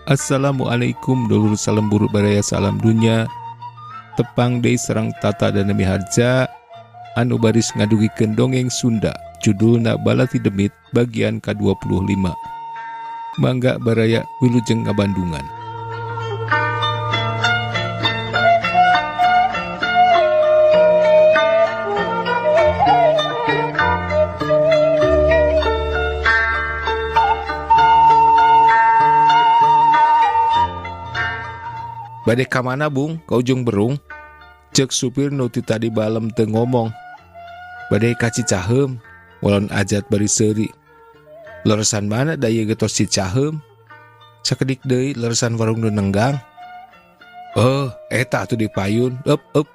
Assalamualaikum dulur salembur baraya salam dunya tepang deui sareng Tata dan Nemi Harja anu baris ngadugikeun dongeng Sunda judulna Balati Demit bagian ka-25. Mangga baraya wilujeng ngabandungan. Bade ka mana Bung? Ka Ujung Berung? Cek supir nu ti tadi balem teu ngomong. Bade ka Cicaheum, walon Ajat bari seuri. Leresan mana da ieu getos Cicaheum? Sakedik deui leresan warung nu nenggang. Oh, eta atuh di payun. Eup eup.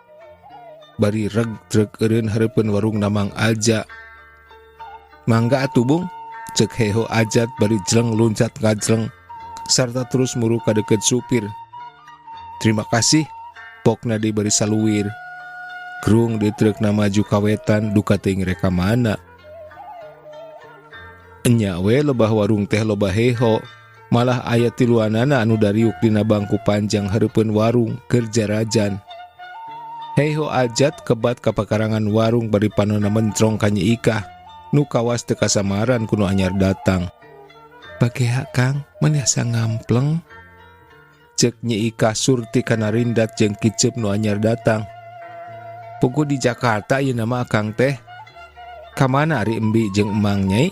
Bari reg truk eureun hareupeun warung Mang Aja. Mangga atuh Bung? Cek heho Ajat bari jleng luncat ngajleng sarta terus muru ka deukeut supir. Terima kasih, pokna deui bari saluwir. Krung deui trukna maju ka wetan duka teuing rek ka mana. Enya we lebah warung teh loba heho, malah aya tiluanana anu dariuk dina bangku panjang hareupeun warung keur jarajan. Heho Ajat kebat ka pakarangan warung bari panonna mentrong ka Nyi Ikah, nu kawas teu kasamaran ku nu anyar datang. Bagea Kang, meni asa ngampleng. Cek Nyi Ikah surti kana rindat jeung kiceup nu anyar datang. Puguh di Jakarta ieu nama Akang teh. Ka mana ari embi jeung emang nyai?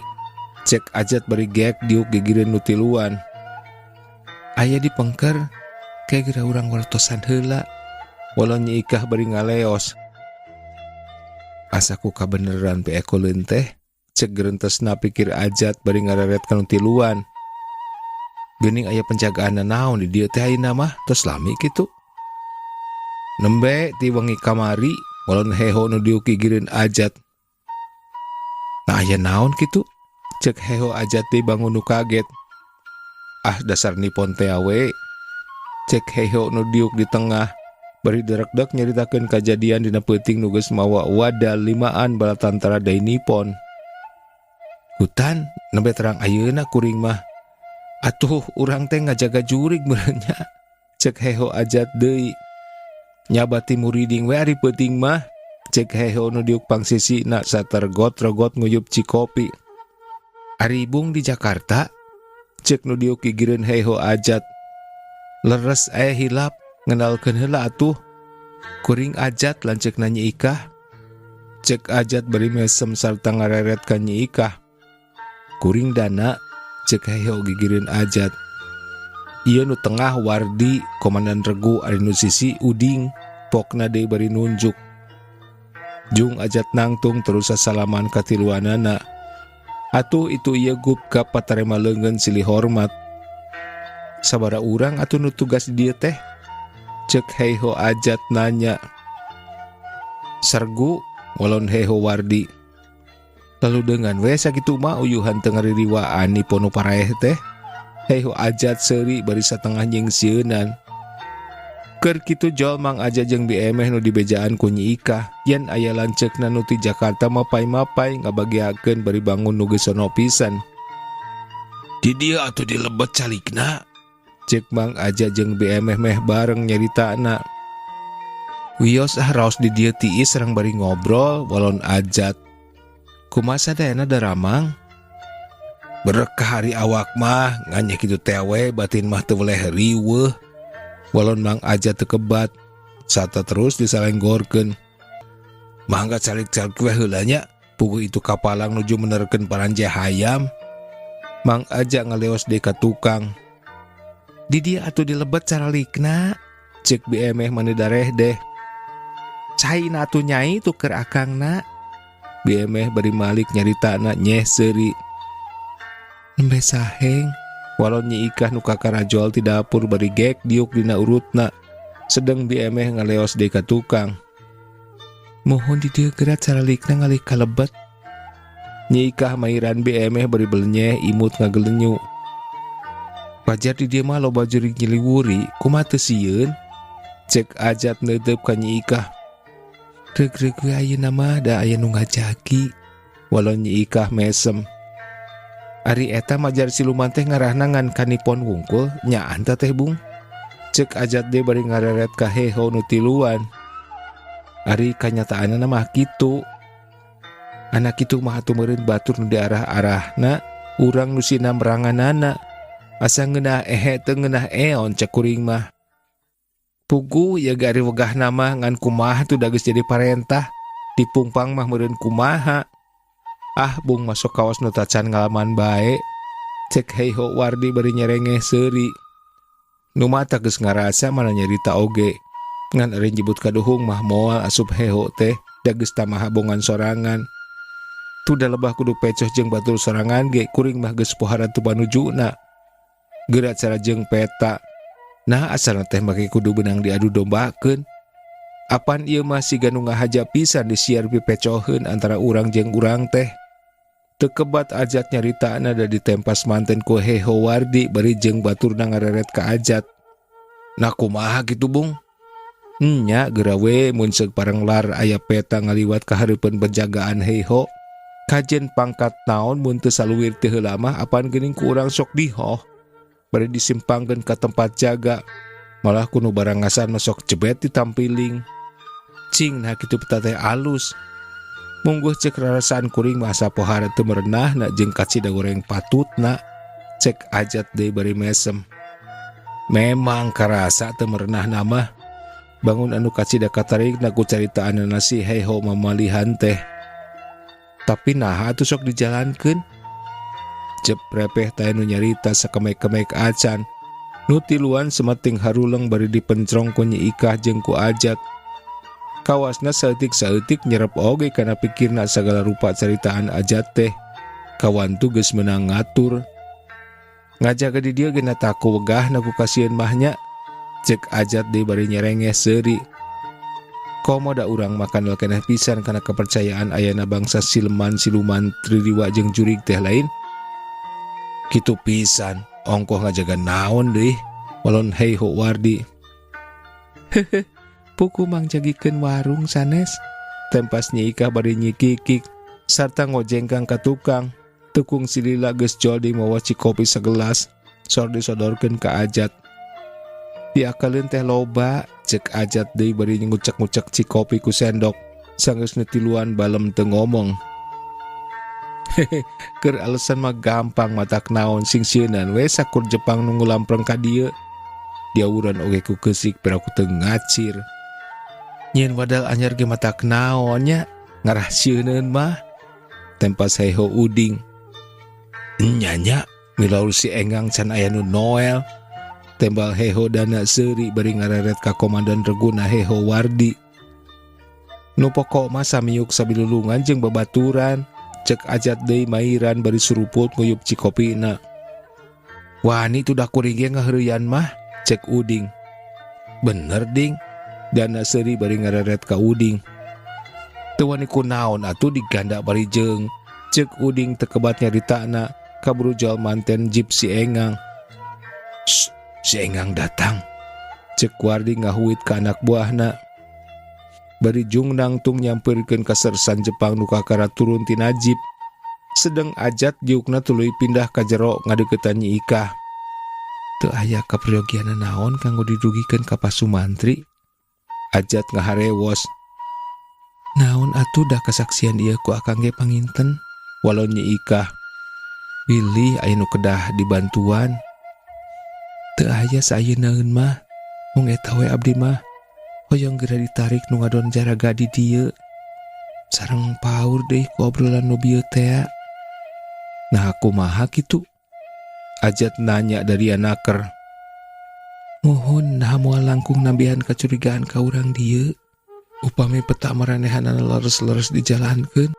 Cek Ajat bari geek diuk gigireun nu tiluan. Aya di pengker, ke geura urang wartosan heula. Walau Nyi Ikah bari ngaleos. Asa ku kabeneran Pi Eko leun teh, cek gerentesna pikir Ajat bari ngareret ka nu tiluan. Geuning aya penjagaan naon di dieu teh ayeuna mah tos lami kitu. Nembe ti wengi kamari walon heho nu diuk gigireun Ajat. Nah aya naon kitu? Cek heho Ajat deui bangun nu kaget. Ah dasar nipon teh we. Cek heho nu diuk di tengah bari derekdek nyaritakeun kajadian dina peuting nu geus mawa wadal limaan bala tantara Dai Nippon. Hutan nembe terang ayeuna kuring mah. Atuh urang teh ngajaga jurig meureun nya. Cek heho Ajat deui. Nyabati muriding we ari peuting mah. Cek heho nu diuk pangsisina satergot-regot nguyup cikopi. Ari Bung di Jakarta? Cek nu diuk gigireun heho Ajat. Leres hilap ngenalkeun heula atuh. Kuring Ajat lanceuk Nyi Ikah. Cek Ajat bari mesem sarta ngareret ka Nyi Ikah. Kuring Dana. Cek heho gigireun Ajat. Ieu nu tengah Wardi komandan regu ari nu sisi Uding pokna deui bari nunjuk. Jung Ajat nangtung terus sasalaman ka tiluanana. Atuh itu ieu gupgap patarema leungeun silih hormat. Sabara urang atuh nu tugas di dieu teh? Cek heho Ajat nanya. Sergu walon heho Wardi. Lalu dengan we sakitu mah uyuhan teu ngaririwaan ni pono paraeh teh. Heho Ajat seuri bari satengah nyingsieunan. Keur kitu jol Mang Aja jeung Bi Emeh nu dibejaan ku Nyi Ikah yen aya lanceukna nu ti Jakarta mapai-mapai ngabagiakeun bari bangun nu geus sono pisan. Di dieu atuh dilebet calikna. Cek Mang Aja jeung Bi Emeh meh bareng nyaritana. Wios ah raos di dieu tiis sareng bari ngobrol walon Ajat. Kumaha sadayana daramang? Berkah hari awak mah nganya kitu teh we batin mah teu weleh riweuh. Walon Mang Aja teu kebat sata terus disalenggorkeun. Mangga calik-calik we heula nya, puguh itu kapalang nuju menerkeun paranje hayam. Mang Aja ngaleos deui ka tukang. Di dieu atuh dilebet caralikna, cek Bi Emeh mani dareh deh. Caina atuh nyai tuker akangna. Bi Emeh bari malik nyaritana nyeh seuri. Nembe saheng, walon Nyi Ikah nu kakarajol ti dapur bari gek diuk dina urutna. Sedeng Bi Emeh ngaleos deui ka tukang. Mohon di dieu geura caralikna ngalih kalebet. Nyi Ikah mairan Bi Emeh bari belenyeh imut ngagelenyu. Wajar di dieu mah loba jurig nyiliwuri, kumaha teu sieun? Cek Ajat neuteup ka Nyi Ikah. Reug-reug we ayeuna mah da aya nu ngajagi. Walon Nyi Ikah mesem. Ari eta majar siluman teh ngarahna ngan kanipon wungkul nyaan teh teh Bung. Cek Ajat deui bari ngareret ka Heho nu tiluan. Ari kanyataanna mah kitu. Anak kitu mah atuh meureun batur nu diarah-arahna urang nu sinamranganana. Asa ngeunah ehe teu ngeunah eon cek kuring mah. Puguh ya ge ari wegahna mah ngan kumaha tuh da geus jadi parentah. Dipungpang mah meureun kumaha. Ah Bung masuk kawas nu tacan ngalaman bae. Cek Heiho Wardi bari nyerengeh seuri. Nu mata geus ngarasa mana nyarita oge. Ngan ari nyebut kaduhung mah moal asup Heho teh da geus tamaha bongan sorangan. Tu da lebah kudu pecoh jeung batur sorangan ge kuring mah geus pohara tu panujuna. Geura cara jeung peta. Nah asalna teh make kudu beunang diadu dombakeun. Apan ieu mah siga nu ngahaja pisan disiar pipecoheun antara urang jeung urang teh. Teu kebat Ajat nyaritana da ditempas manten ku Heho Wardi bari jeung baturna ngareret ka Ajat. Nah kumaha kitu Bung? Nya geura we mun seug parenglar aya peta ngaliwat ka hareupeun penjagaan Heho. Kajen pangkat naon mun teu saluwir teu heula mah apan geuning ku urang sok dihoh. Bari disimpangkeun ka tempat jaga. Malah ku nu barangasan mah sok jebet ditampiling. Cing nah kitu peta teh alus. Mungguh cek rarasaan kuring mah asa pohara teu merenahna jeung kacida goreng patutna. Cek Ajat deui bari mesem. Memang karasa teu merenahna mah. Bangun anu kacida katarikna ku caritaanana si Heho mamalihan teh. Tapi naha atuh sok dijalankeun? Cep repeh teh nu nyarita sakemek-kemek acan. Nu tiluan semeting haruleng bari dipencrong ku Nyi Ikah jeung ku Ajat. Kawasna saeutik-saeutik nyerep oge kana pikirna sagala rupa caritaan Ajat teh. Kawantu geus meunang ngatur. Ngajaga di dieu ge nata ku wegahna ku kasieun mah nya. Cek Ajat deui bari nyerengeh seuri. Komo da urang makan keneh pisan kana kepercayaan ayana bangsa sileman siluman tririwa jeung jurig teh lain. Kitu pisan ongkoh ngajaga naon deui walon Heiho Wardi. Hehe, puku mangjagikeun warung sanes. Tempas Nyi Ikah bari nyikikik sarta ngojengkang ka tukang. Tukung silila geus jol di mawa cikopi segelas sor disodorkeun ka Ajat. Diakalin teh loba, cek Ajat deui bari ngucek-ngucek cikopi ku sendok. Sanggeus nu tiluan balem teu ngomong. Hehe, keur alasan mah gampang matak naon sing sieunan we sakur Jepang nu ngulampreng ka dieu. Diawuran oge ku keusik piraku teu ngacir. Nyieun wadal anyar ge matak naon nya, ngarah sieuneun mah. Tempas Heho Uding. Nya nya, milaur si Engang can aya nu Noel. Tembal Heho dana seuri bari ngareret ka komandan reguna Heho Wardi. Nu pokok mah samiuk sabilulungan jeung babaturan. Cek Ajat deui mairan bari suruput nguyup cikopina. Wani tuh da kuring ge ngaheureuyan mah, cek Uding. Bener ding, dana seuri bari ngareret ka Uding. Teu wani kunaon atuh diganda bari jeung. Cek Uding teu kebat nyaritana kaburu jual manten jip si Engang. Shh, si Engang datang. Cek Wardi ngahuit ka anak buahna. Bari jung nangtung nyampeurkeun ka sersan Jepang nu kakara turun tina jip. Sedeng Ajat diukna tuluy pindah ka jero ngadeukeutan Nyi Ikah. Teu aya kaperyogianna naon kanggo didugikeun ka Pak Sumantri. Ajat ngaharewos. Naon atuh dah kasaksian ieu ku akang ge panginten? Walon Nyi Ikah. Bilih aya nu kedah dibantuan. Teu aya saayeunaeun mah. Mung eta we abdi mah. Hoyong geura ditarik nu ngadon jaraga di dieu. Sareng paur deui ku obrolan nu bieu tea. Nah kumaha kitu? Ajat nanya dari anaker. Mohon nah moal langkung nambihan kacurigaan ka urang dieu. Upami peta maranehanana leres-leres dijalankeun.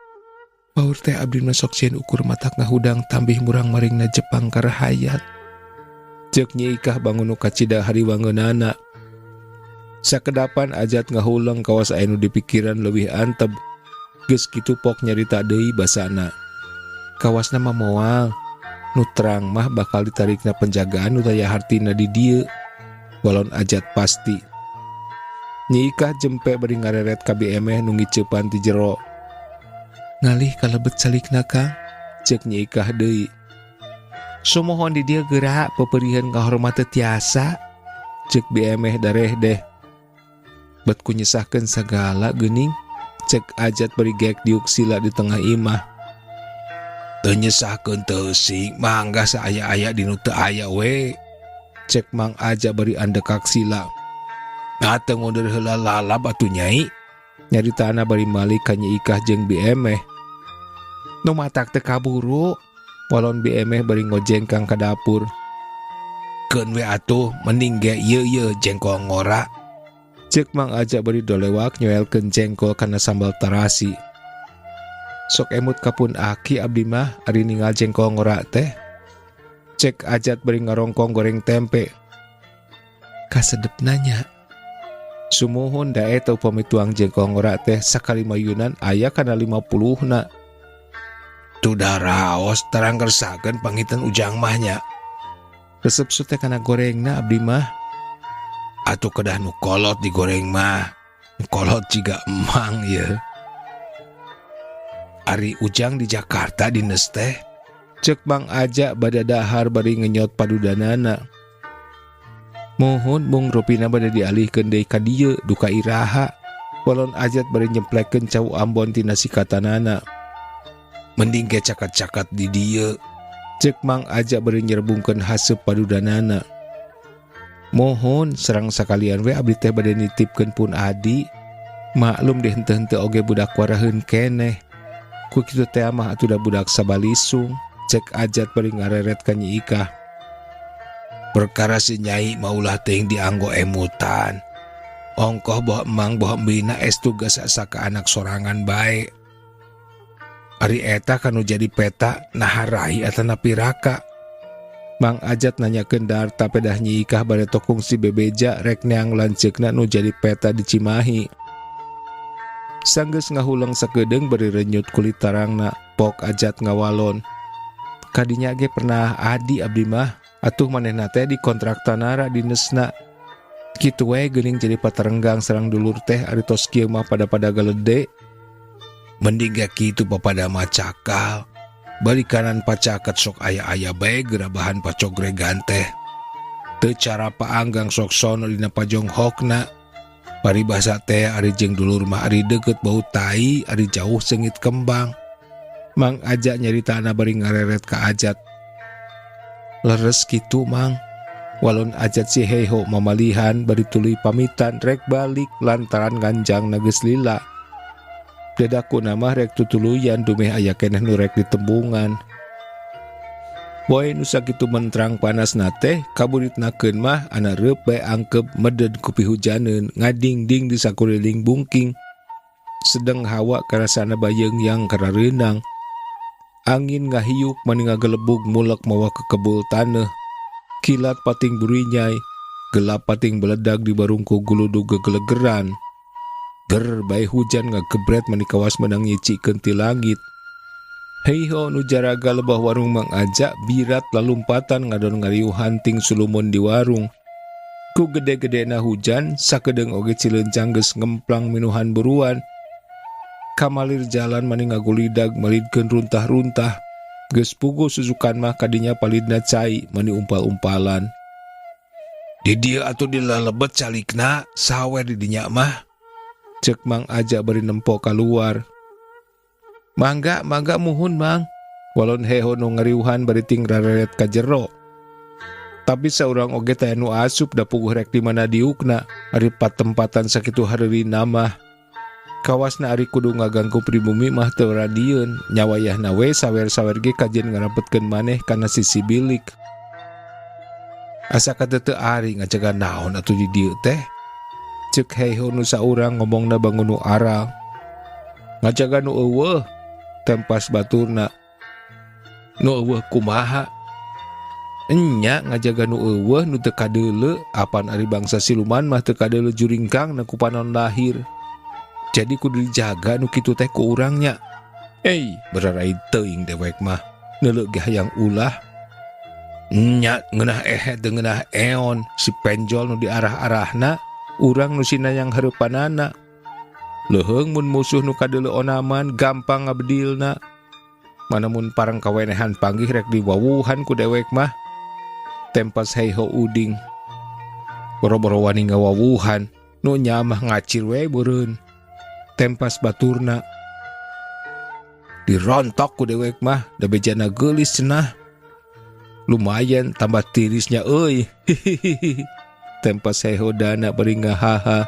Paur teh abdi mah sok sieun ukur matak ngahudang tambih murang-maringna Jepang ka rahayat. Ceuk Nyi Ikah bangun nu kacida hariwangeunana. Sakedapan Ajat ngahuleng kawas aya nu dipikiran leuwih anteb. Geus kitu pok nyarita deui basana. Kawasna mah moal. Nu terang mah bakal ditarikna penjagaan nu taya hartina di dieu. Walon Ajat pasti. Nyi Ikah jempe bari ngareret ka Bi Emeh nu ngiceupan ti jero. Ngalih kalebet calikna Kang, ceuk Nyi Ikah deui. Sumuhun di dieu geura peperiheun ngahormat teu tiasa. Cek Bi Emeh darehdeh. Bet ku nyesahkeun sagala geuning. Cek Ajat bari geek diuk sila di tengah imah. Teu nyesahkeun teu eusing, mangga saaya-aya di nu teu aya we. Cek Mang Aja bari andekak sila. Nah teu ngundur heula lalab atuh Nyai. Nyaritana bari malik ka Nyi Ikah jeung Bi Emeh. Nu matak teu kaburu, walon Bi Emeh bari ngojengkang ka dapur. Keun we atuh, mending ge ieu ieu jengkol ngora. Cek Mang Aja bari dolewak nyoelkeun jengkol kana sambal tarasi. Sok emut ka pun aki abdi mah ari ningal jengkol ngora teh. Cek Ajat bari ngarongkong goreng tempe. Kasedepna nya. Sumuhun da eta upami tuang jengkol ngora teh sakali mayunan aya kana 50-na. Tuh raos tarang kersakeun pangitan Ujang mah nya. Resep teh kana gorengna abdi mah. Atuh kedah nu kolot digoreng mah. Nu kolot jiga emang ye. Ari Ujang di Jakarta dines teh. Cek Mang Aja bada dahar bari ngenyot padudanana. Muhun mung rupina bade dialihkeun deui ka dieu duka iraha. Walon Ajat bari nyemplekeun cau Ambon tina sikatanana. Mending ge cakat-cakat di dieu. Cek Mang Aja bari nyerbungkeun haseup padudanana. Mohon serang sakalian we abdi teh bade nitipkeun pun adi. Maklum deh henteu-henteu oge budak waraheun keneh. Ku kitu teh mah atuh da budak sabalisung. Cek Ajat bari ngareret ka Nyi Ikah. Perkara si Nyai maulah teuing dianggo emutan. Ongkoh boh emang boh embina estu geus saka anak sorangan bae. Ari eta kanu jadi peta naha rai atanapi raka. Mang Ajat nanyakeun Darta pedah Nyi Ikah bade tokung si bebeja rek neang lanceukna nu jadi peta di Cimahi. Sanggeus ngahuleng sakedeung bari renyut kulit tarangna, pok Ajat ngawalon. Kadinya ge pernah adi abdi mah, atuh manehna teh dikontrak tanara dinesna. Kitu we geuning jadi patarenggang sareng dulur teh ari tos kieu mah pada-pada galede. Mending ge kitu papada mah cakal. Balik kanan pacaket sok aya-aya bae gerabahan pacogregan teh. Teu cara paanggang sok sono dina pajonghokna. Paribasa teh ari jeung dulur mah ari deukeut bau tai, ari jauh seungit kembang. Mang Aja nyaritana bari ngareret ka Ajat. Leres kitu Mang. Walon Ajat si Heho mamalihan bari tuluy pamitan rek balik lantaran nganjang geus lila. Dedakuna mah rek tutuluyan dumeh aya keneh nu rek ditembungan. Poe nu sakitu mentrang panasna teh kaburitnakeun mah ana reup bae angkep meded ku pihujaneun ngadingding di sakuliling bungking. Sedeng hawa karasana bayeung yang karareunang. Angin ngahiuk mani ngagelebug mulek mawa kekebul taneuh. Kilat pating burinyai, gelap pating beledag di barungku guludug gegelegeran. Ger bae hujan ngagebret mani kawas menang nyicikeun ti langit. Heiho nu jaraga lebah warung Mang Aja birat lalumpatan ngadon ngariuhan ting sulumun di warung. Ku gede-gedena hujan sakedeung oge cilencang geus ngemplang minuhan buruan. Kamalir jalan mani ngagulidag malidkeun runtah-runtah. Geus puguh susukan mah kadinya palidna cai mani umpal-umpalan. Di dieu atuh dilalebet calikna sawer di dinya mah. Cek Mang Aja bari nempo kaluar. Mangga, mangga muhun Mang. Walon Heho nu ngariuhan bari ting rareret ka jero. Tapi saurang oge teh nu asup da puguh rek di mana diukna ari patempatan sakitu hareurina mah. Kawasna ari kudu ngaganggu pribumi mah teu radieun, nyawayahna we sawer-sawer ge kajen ngarapetkeun maneh kana sisi bilik. Asa kateuteu ari ngajaga naon atuh di dieu teh. Cek Heho nu saurang ngomongna bangun nu aral. Ngajaga nu eueuh tempas baturna. Nu eueuh kumaha? Enya ngajaga nu eueuh nu teu kadeuleu, apan ari bangsa siluman mah teu kadeuleu juringkang na ku panon lahir. Jadi kudu dijaga nu kitu teh ku urang nya. Ei, berarai teuing dewek mah. Neuleuh ge hayang ulah. Nya ngeunah ehe teu ngeunah eon si penjol nu diarah-arahna. Urang nu sinayang hareupanana. Leuheung mun musuh nu kadeuleu onaman gampang ngabedilna. Mana mun pareng kawenehan panggih rek diwawuhan ku dewek mah. Tempas Heiho Uding. Boro-boro wani ngawawuhan, nu nyamah ngacir we beureun. Tempas baturna. Dirontok ku dewek mah, da bejana geulis cenah. Lumayan tambah tirisnya euy. Hihihi. Tempas Heiho Dana bari ngahaha.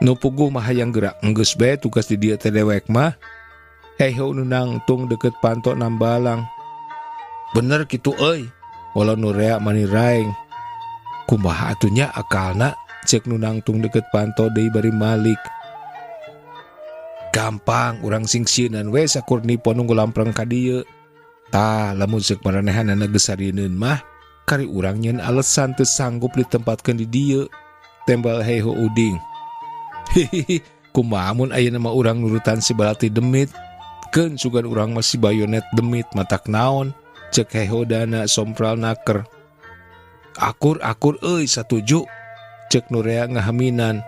Nu puguh mah hayang gerak enggeus bae tugas di dieu teh dewek mah. Heiho nu nangtung deket panto nambalang. Bener kitu euy. Walau nu rea mani raeng. Kumaha atuh nya akalna cek nu nangtung deket panto deui bari malik. Gampang urang singsieunan we sakur nipo nunggu lampreng ka dieu. Tah lamun seuk maranehanana geus sarieun mah kari urang nyeun alesan teu sanggup ditempatkeun di dieu. Tembal Heiho Uding. Hihihi, kumaha mun ayeuna mah urang nurutan si Balati demit. Keun sugan urang mah si bayonet demit matak naon. Cek Heiho Dana sompral naker. Akur akur euy satuju. Cek Nurea ngahaminan.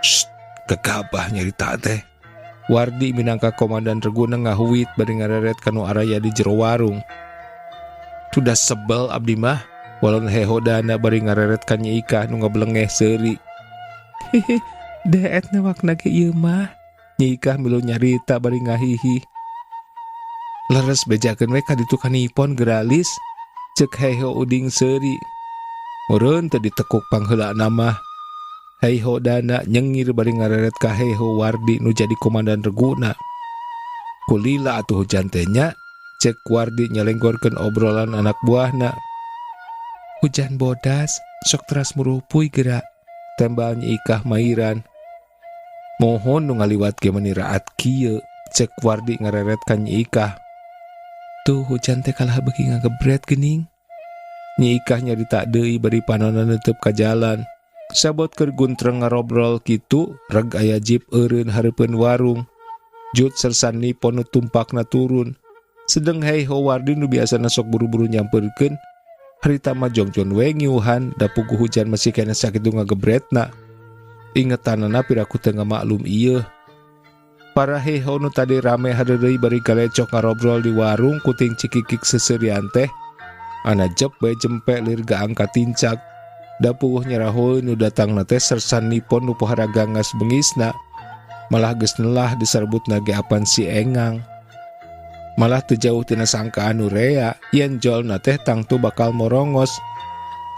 Sst, gegabah nyarita teh. Wardi minangka komandan reguna ngahuit bari ngareret kanu araya di jero warung. Sudah sebel abdi mah, walon Heiho Dana bari ngareret ka Nyi Ikah nu ngabelengeh seuri. Hehe, deet newakna ge ieu mah. Nyi Ikah milu nyarita bari ngahihi. Leres bejakeun we ka ditu ka Nipon geralis, cek Heiho Uding seuri. Meureun teu ditekuk pangheulana mah. Heiho Dana nyengir bari ngareret ka Heiho Wardi nu jadi komandan reguna. Kulila atuh hujan teh nya, cek Wardi nyalenggorkeun obrolan anak buahna. Hujan bodas, sok teras murupuy geura, tembal Nyi Ikah mairan. Mohon nu ngaliwat ge meni raat kieu, cek Wardi ngareret ka Nyi Ikah. Tuh hujan teh kalah beuki ngagebret geuning. Nyi Ikah nyarita deui bari panonna neuteub ka jalan. Sabot keur guntreng ngarobrol kitu, reg aya jip eureun hareupeun warung. Jut sersan Nipon nu tumpakna turun. Sedeng Heiho Wardi nu biasana sok buru-buru nyampeurkeun, harita mah jongjon we ngiuhan da puguh hujan masih keneh sakitu ngagebretna. Ingetanana piraku teu ngamaklum ieu. Para Heiho nu tadi rame hareureuy bari galecok ngarobrol di warung kuting cikikik seuseurian teh. Ana jep bae jempe lir gaang katincak. Da puguh nyarahoeun nu datangna teh sersan Nipon nu pohara gangas bengisna. Malah geus nelah disarbutna ge apan si Engang. Malah teu jauh tina sangkaan nu rea yen jolna teh tangtu bakal morongos.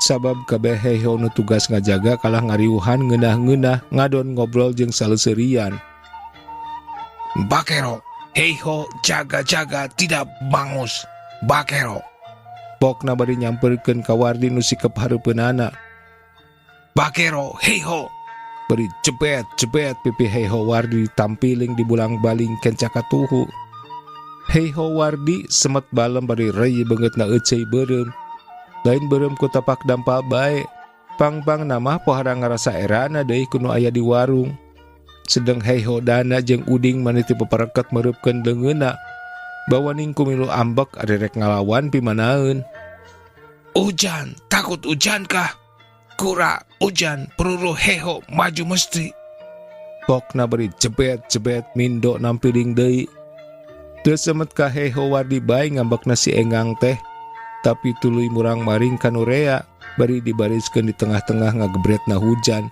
Sabab kabeh Heiho nu tugas ngajaga kalah ngariuhan ngeunah-ngeunah ngadon ngobrol jeung saleseurian. Bakero, Heiho jaga-jaga tidak bangus. Bakero. Pokna bari nyamperkeun ka Wardi nu sikep hareupeunana. Bakero, Heiho. Bari jebet-jebet pipi Heiho Wardi ditampiling di bulang-baling kenca katuhu. Heiho Wardi semet balem bari reuy beungeutna euceuy beureum. Lain beureum ku tapak dampal bae. Pang-pang nama pohara ngarasa erana deui ku nu aya di warung. Sedeng Heiho Dana jeung Uding maniti pepereket mereupkeun leungeunna. Bawaning kumilu ambek ari rek ngalawan pimanaeun. Hujan, takut hujan kah? Kura, hujan, peluru Heiho maju mesti. Pokna beri jebet-jebet mindo nampiling deui. Teu semet ka Heiho Wardi bae ngambekna si Engang teh. Tapi tuluy murang-maring ka nu rea bari dibariskeun di tengah-tengah ngagebretna hujan.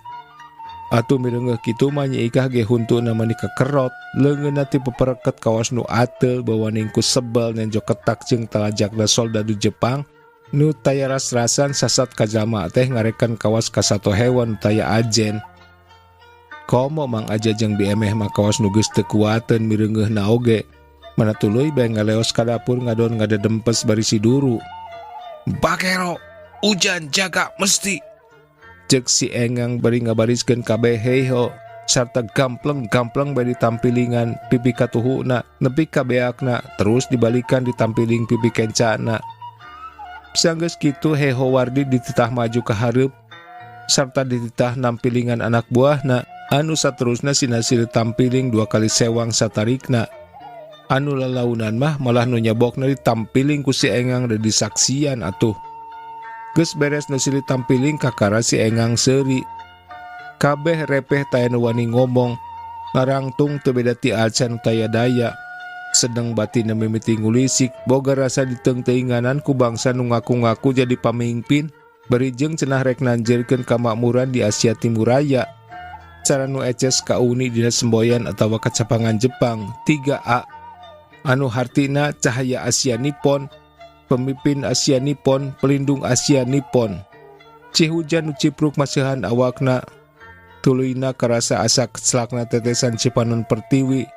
Atuh mireungeuh kitu mah Nyi Ikah ge huntuna mani kekerot, leungeunna ti pepereket kawas nu ateul bawaning ku sebel nenjo ketak jeung talajakna soldadu Jepang nu taya ras-rasan sasat ka jalma teh ngarekan kawas ka sato hewan nu taya ajen. Komo Mang Aja jeung Bi Emeh mah kawas nu geus teu kuateun mireungeuhna oge. Mana tuluy bae ngaleos ka dapur ngadon ngadedempes bari siduru. Bakero, hujan jaga mesti. Cek si Engang bari ngabariskeun kabeh Heiho sarta gampleng-gampleng bari tampilingan pipi katuhuna nepi ka beakna terus dibalikan ditampiling pipi kencana. Sanggeus kitu Heiho Wardi dititah maju ka hareup sarta dititah nampilingan anak buahna anu saterusna sina silih tampiling 2 kali sewang satarikna. Anu lalaunan mah malah nu nyabokna ditampiling ku si Engang da disaksian atuh. Geus beres nu silih tampiling kakara si Engang seuri. Kabeh repeh taya nu wani ngomong, ngarangtung teu beda ti acan taya daya. Sedeng batinna mimiti ngulisik boga rasa diteungteuinganan ku bangsa nu ngaku-ngaku jadi pamingpin bari jeung cenah rek nanjeurkeun kamakmuran di Asia Timur Raya. Cara nu eces kauni dina semboyan atawa kacapangan Jepang 3A anu hartina cahaya Asia Nippon, pemimpin Asia Nippon, pelindung Asia Nippon. Cihujan nu cipruk maseuhan awakna, tuluyna karasa asa kecelakna tetesan cipanon pertiwi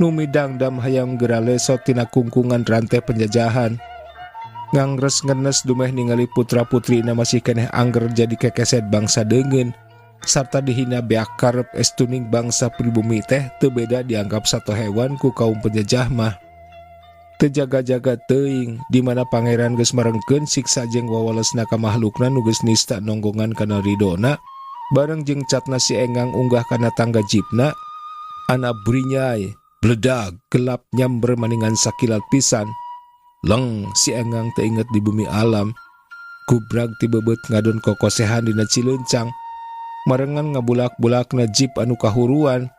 nu midangdam hayang gera lesot tina kungkungan rantai penjajahan. Ngangres ngenes dumeh ningali putra-putrina masih keneh angger jadi kekeset bangsa deungeun sarta dihina beak karep estuning bangsa pribumi teh teu beda dianggap sato hewan ku kaum penjajah mah. Teu jaga-jaga teuing di mana pangeran geus merengkeun siksa jeung wawalesna ka mahlukna nu geus nista nonggongan kana ridona bareng jeung catna si Engang unggah kana tangga jipna ana brinyai bledag gelap nyamber maningan sakilat pisan. Leng si Engang teu inget di bumi alam. Gubrag ti bebeut ngadon kokosehan dina Cilencang. Marengan ngabulak-bulakna jip anu kahuruan.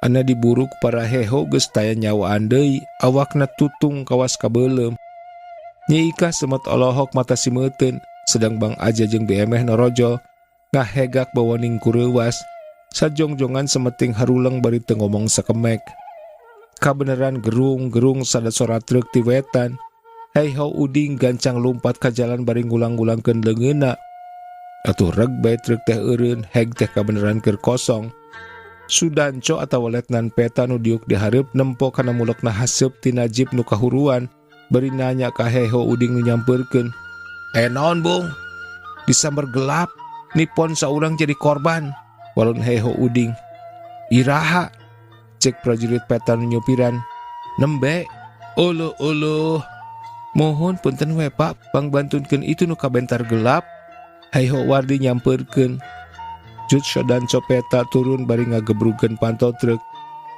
Ana diburuk para heho geus taya nyawaan deui, awakna tutung kawas kabeuleum. Nyi Ikah semet olohok mata simeuteun, sedang Bang Aja jeung Biemeh norojol ngahegak bawaning kureuwas. Sajongjongan semeting haruleng bari teu ngomong sakemek. Kabeneran gerung-gerung sada sora truk ti wetan. Heiho Uding gancang lumpat ka jalan bari ngulang-ngulangkeun leungeunna. Atuh reg bae truk teh eureun, heg teh kabeneran keur kosong. Sudanco atawa letnan peta nu diuk di hareup nempo kana mulekna haseup tina jip nu kahuruan, bari nanya ka Heho Uding nu nyampeurkeun. "Eh naon, Bung? Disamber gelap, Nippon saurang jadi korban." Walon Heho Uding. "Iraha?" Cek prajurit peta nu nyupiran. "Nembe." "Uluh uluh. Mohon punten we Pak, pangbantunkeun itu nu kabentar gelap." Heho Wardi nyampeurkeun. Jut Shodanco peta turun bari ngagebrugeun panto truk.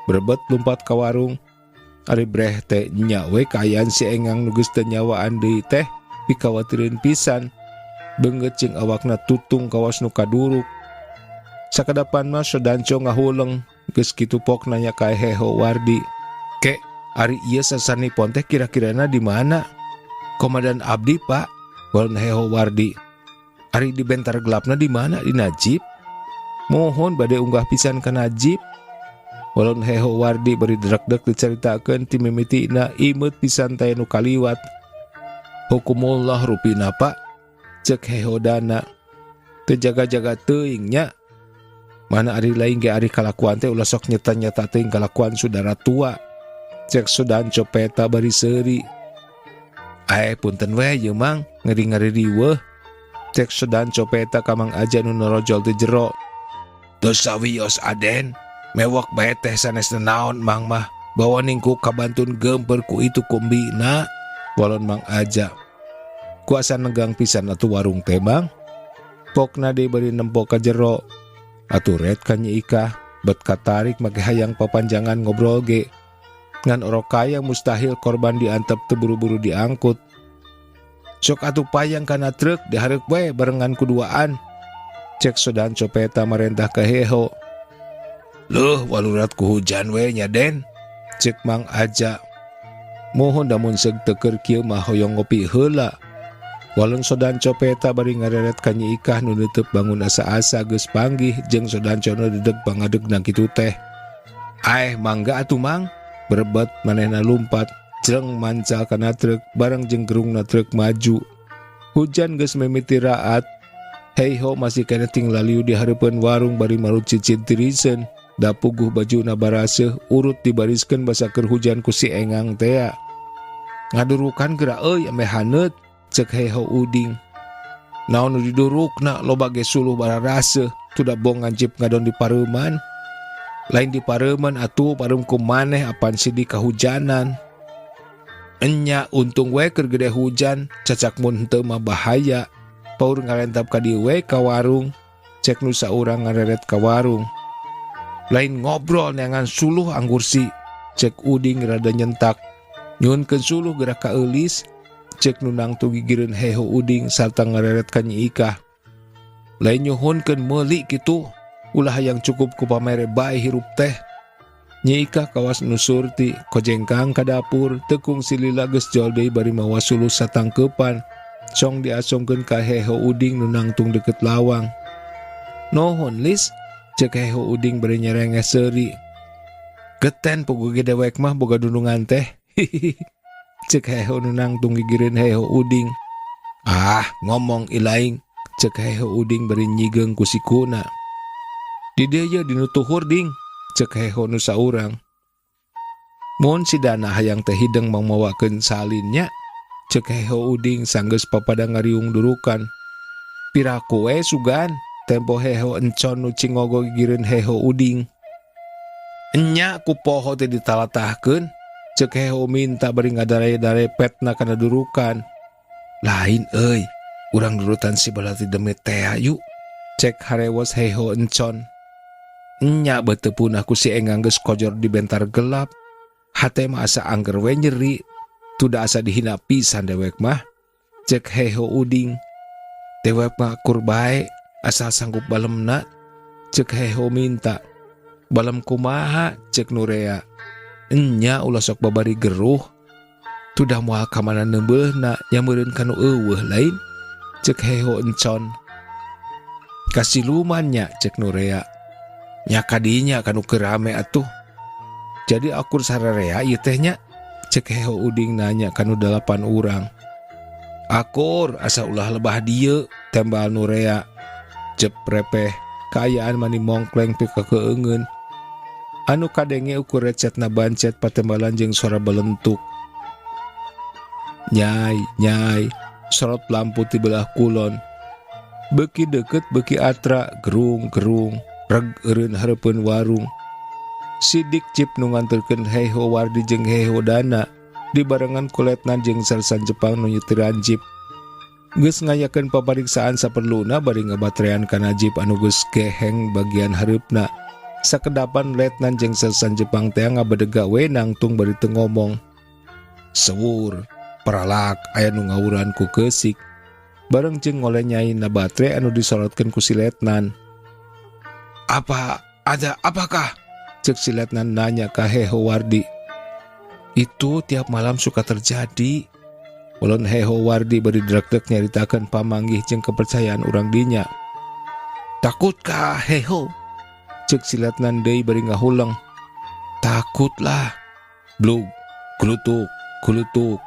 Berebet lumpat ka warung. Ari breh teh nya we kaayaan si Engang nu geus teu nyawaan deui teh pikawatireun pisan. Beungeut jeung awakna tutung kawas nu kaduruk. Sakadapan mah Shodanco ngahuleng geus kitu pok nanya ka Heho Wardi. "Ke, ari ieu sasan Nippon teh kira-kirana di mana?" "Komandan abdi, Pak." Walon Heho Wardi. "Ari di bentar gelapna di mana? Di Najib?" "Mohon bade unggah pisan kana jip." Walon Heho Wardi bari drekdek dicaritakeun ti mimitina imeut pisan teh nu kaliwat. "Hukumullah rupina, Pak." Cek Heho Dana. "Teu jaga-jaga teuing nya. Mana ari lain ge ari kalakuan teh ulah sok nyeta-nyeta teuing kalakuan saudara tua." Cek Sudanco peta bari seuri. "Ae punten we ieu Mang, ngeri-ngeri riweuh." Cek Sudanco peta ka Mang Aja nu norojol teh jero. "Teu sawios Aden, mewok bae teh sanes naon Mang mah, bawa ningku kabantun gemper ku itu kumbina." Walon Mang Aja. "Kuasa negang pisan atuh warung teh Mang." Pokna deui bari nempo ka jero. Atuh ret ka Nyi Ikah, bet katarik make hayang papanjangan ngobrol ge. Ngan orok kaya mustahil korban diantep teu buru-buru diangkut. "Sok atuh payang kana truk dihareup we barengan kuduaan." Cek Sodanco peta marentah ka Heho. "Leuh walurat ku hujan we nya Den." Cek Mang Aja. "Mohon damun seug teu keur kieu mah hoyong ngopi heula." Walon Sodanco peta bari ngareret ka Nyi Ikah nu neuteub bangun asa-asa geus panggih jeung Sodanco nu dedeg pangadegna kitu teh. "Aeh mangga atuh Mang." Berebet manehna lumpat, jreng mancal kana truk bareng jeung gerungna truk maju. Hujan geus mimiti raat. Heiho masih keneh ting laliu di hareupeun warung bari marut cicid tiriseun. Da puguh bajuna baraseuh urut dibariskeun basa keur hujan ku si Engang tea. "Ngadurukan geura euy ameh haneut." Cek Heho Uding. "Naon nu didurukna loba ge suluh bararaseuh tuda bong ngancip ngadon di pareuman." "Lain di pareuman atuh pareum ku maneh apan sidi kahujanan." "Enya untung we keur gede hujan, cacak mun henteu mah bahaya. Paur ngalentap ka dieu we ka warung." Cek nu saurang ngareret ka warung. "Lain ngobrol neangan suluh anggur si." Cek Uding rada nyentak. "Nyuhunkeun suluh geura ka eulis." Cek nu nangtu gigireun Heho Uding sarta ngareret ka Nyi Ikah. "Lain nyuhunkeun meuli kitu, ulah hayang cukup ku pamere bae hirup teh." Nyi Ikah kawas nu Surti kojengkang ka dapur teu kungsi lila geus jol deui bari mawa suluh satangkeupan song diasongkeun ka Heho Uding nu nangtung deukeut lawang. Nuhun Lis, ceuk Heho Uding bari nyerenges seuri. Geten puguh ge dewek mah boga dundungan teh. Hihihi. Ceuk Heho nu nangtung gigireun Heho Uding. Ah, ngomong ilaing, ceuk Heho Uding bari nyigeung ku sikuna. Di dieu ye di nu tuhur ding, ceuk Heho nu saurang. Mun si Dana hayang teh hideng mangmawakeun salin nya, ceuk Heho Uding sanggeus papada ngariung durukan. Piraku we sugan, tempo Heho Encon nu cingogo gigireun Heho Uding. Enya ku poho teh ditalatahkeun, ceuk Heho Minta bari ngadare-dare petna kana durukan. Lain euy, urang nurutan si Balati Demit tea yuk, cek harewos Heho Encon. Enya beuteung punah ku si Engang geus kojor di bentar gelap. Hate mah asa angger we nyeri, tuda asa dihina pisan dewek mah, cek Heho Uding. Dewek mah akur bae, asal sanggup balemna, cek Heho Minta. Balem kumaha, cek Nurea. Enya ulah sok babari geruh. Tudah moal ka mana neumbeulna nya meureun ka nu eueuh lain, cek Heho Encon. Kasiluman nya, cek Nurea. Nya kadinya ka nu keur rame atuh. Jadi akur sararea ieu teh nya, cek Heho Uding nanya ka nu dalapan urang. Akur asa ulah lebah dieu, tembal Nurea. Jep repeh, kaayaan mani mongkleng pikakeungeun. Anu kadenge ukur recetna bancet patembalan jeung suara belentuk. Nyai, nyai, sorot lampu ti belah kulon. Beuki deukeut beuki atra, gerung gerung, reg eureun hareupeun warung. Sidik Cip nu nganterkeun Heho Wardi jeung Heho Dana dibarengan ku letnan jeung sersan Jepang nu nyetiran jip. Geus ngayakeun papariksaan saperluna bari ngabatrean kana jip anu geus geheng bagian hareupna. Sakedapan letnan jeung sersan Jepang teh ngabedega we nangtung bari teu ngomong. Sewur, peralak aya nu ngawuran ku keusik. Bareng jeung ngolenyaina batre anu disorotkeun ku si letnan. Apa ada apakah? Cek si letnan nanya ka Heho Wardi. Itu tiap malam suka terjadi. Ulun Heho Wardi bari drekdek nyaritakeun pamanggih jeung kepercayaan urang dinya. Takutkah Heho? Cek si letnan deui bari ngahuleng. Takutlah. Blug, gulutuk, gulutuk.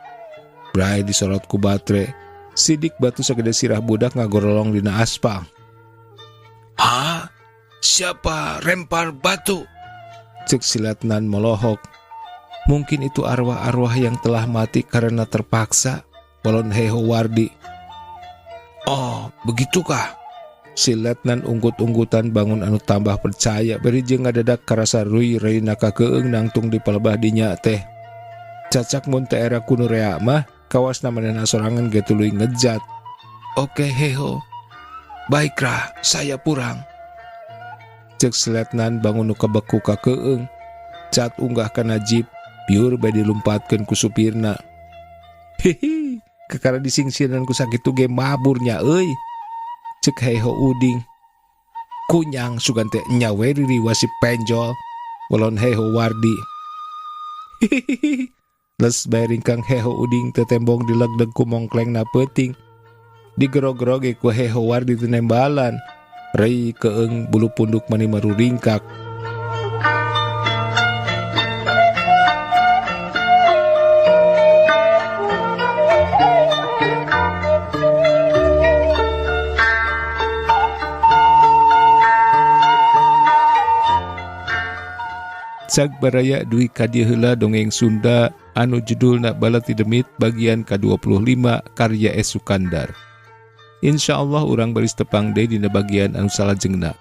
Bray disorot ku batre. Sidik batu sagede sirah budak ngagorolong dina aspal. Ha? Siapa rempar batu? Cek si letnan molohok. Mungkin itu arwah-arwah yang telah mati karena terpaksa, walon Heho Wardi. Oh, begitukah? Si letnan unggut-unggutan bangun anu tambah percaya beri jeung ngadadak karasa ruy reuna kakeung nangtung di palebah dinya teh. Cacak mun teh era kuno rea mah kawasna manehna sorangan ge tuluy ngejat. Oke Heho, baiklah saya purang. Cek si letnan bangun nu kabeku kakeung. Cat unggah kana jip, biur bae dilumpatkeun ku supirna. Hihi, kakara disingsieunan ku sakitu ge maburnya euy. Cek Heho Uding. Kunyang sugan teh nya we ririwa si penjol, walon Heho Wardi. Hihihi, les bae ringkang Heho Uding teh tembong dilegdeg ku mongklengna peuting. Digerog-geroge ku Heho Wardi teu nembalan. Rei keeng bulu punduk mani maruringkak. Cag baraya dugi ka dieu heula dongeng Sunda anu judulna Balati Demit bagian ka-25 karya S. Sukandar. Insya Allah urang baris tepang deui dina bagian anu salajengna.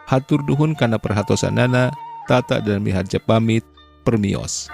Hatur nuhun kana perhatosanana, Tata dan Miharja pamit, permios.